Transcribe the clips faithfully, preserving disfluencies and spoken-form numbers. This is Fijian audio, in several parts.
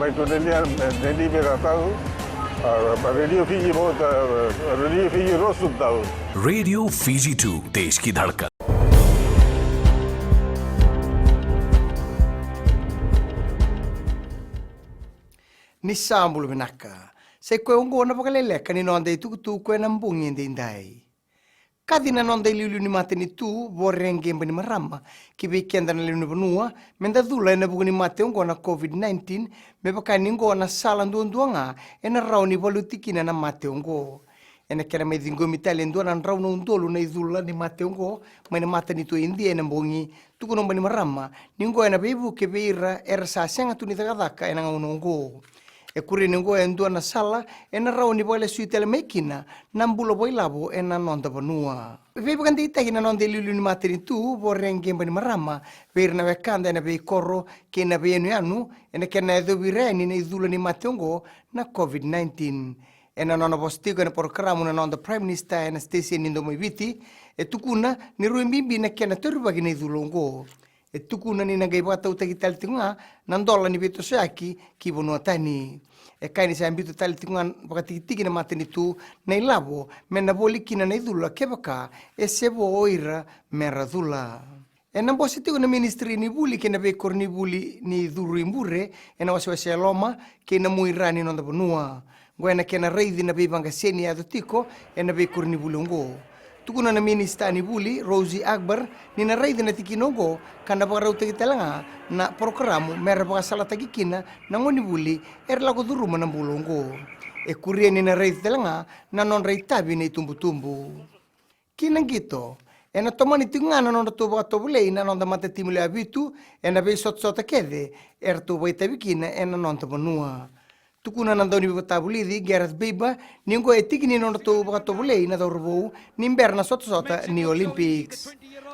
Mai tu nenia, neni me ka tau. Radio Fiji mo ta, Radio Fiji rosu tau. Radio Fiji two, देश की धड़कन. Ni sa bula vinaka. Sa i koya oqo na vakaleleka ni noda itukutuku ena bogi edaidai. Kaci na noda iliuliu ni matanitu Voreqe Bainimarama ki vei keda na lewe ni vanua, me da cula ena vuku ni mate oqo na COVID nineteen, me vaka ni oqo na sala duadua ga ena rawa ni valuti kina na mate oqo. Ena kena mai ciqomi tale e dua na drau na udolu na icula ni mate oqo mai na matanitu e Idia ena bogi, tukuna o Bainimarama ni oqo ena veivuke vei ira era sa sega tu ni cakacaka ena gauna oqo. E kuria ni oqo e dua na sala ena rawa ni vakalesui tale mai kina na bula vakailavo ena noda vanua. Veivakadeitaki na noda iliuliu ni matanitu Voreqe Bainimarama vei ira na wekada ena veikoro kei na veiyanuyanu ena kena yacovi ira yani na icula ni mate oqo na COVID nineteen. Ena nona vosa tiko ena porokaramu na noda Prime Minister ena siteseni ni Domoiviti, e tukuna ni rui bibi na kena taurivaki na icula oqo. E tukuna ni na qai vakatautaki tale tiko ga na dola ni veitosoyaki ki vanua tani. E kaya ni sa biuta tale tiko ga vakatikitiki na matanitu na ilavo me na voli kina na icula kevaka e se vo o ira me ra cula. Ena bose tiko na Ministry ni Vuli kei na veikoronivuli ni curu i bure ena wasewase e loma kei na muira ni noda vanua. Oqo ena kena raici na veivaqaseni e yaco tiko ena veikoronivuli oqo. Tukuna na Minisita ni Vuli, Rosy Akbar, ni na raici na tikina oqo ka na vakarautaki tale ga na porokaramu me ra vakasalataki kina na gonevuli era lako curuma na bula oqo. E kuria ni na raici tale ga na nodra itavi na itubutubu. Ki na qito, ena tomani tiko ga na nodratou vakatovolei na noda matatimu lewe vitu ena veisotasota kece eratou vakaitavi kina ena noda vanua. Tukuna na dauniveivakatavulici Gareth Baber ni oqo e tiki ni nodratou vakatovolei na cauravou ni bera na sotasota ni Olympics.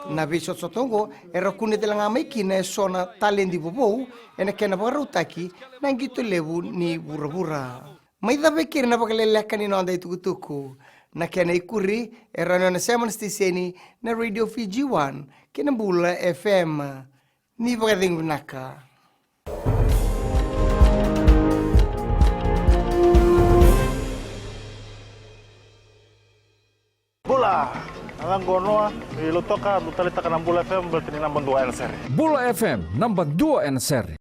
Na veisotasota oqo era kunea tale ga mai kina eso na taledi vovou ena kena vakarautaki na qito levu ni vuravura. Mai cava e keri na vakaleleka ni noda itukutuku. Na kena ikuri e rawa ni o na sema na siteseni na Radio Fiji One kei na Bula F M. Ni vakacegu vinaka. Bula! Na yacaqu o Noa i Lautoka, dau taleitaka na Bula F M baleta ni naba dua ena sere. Bula F M, naba dua ena sere.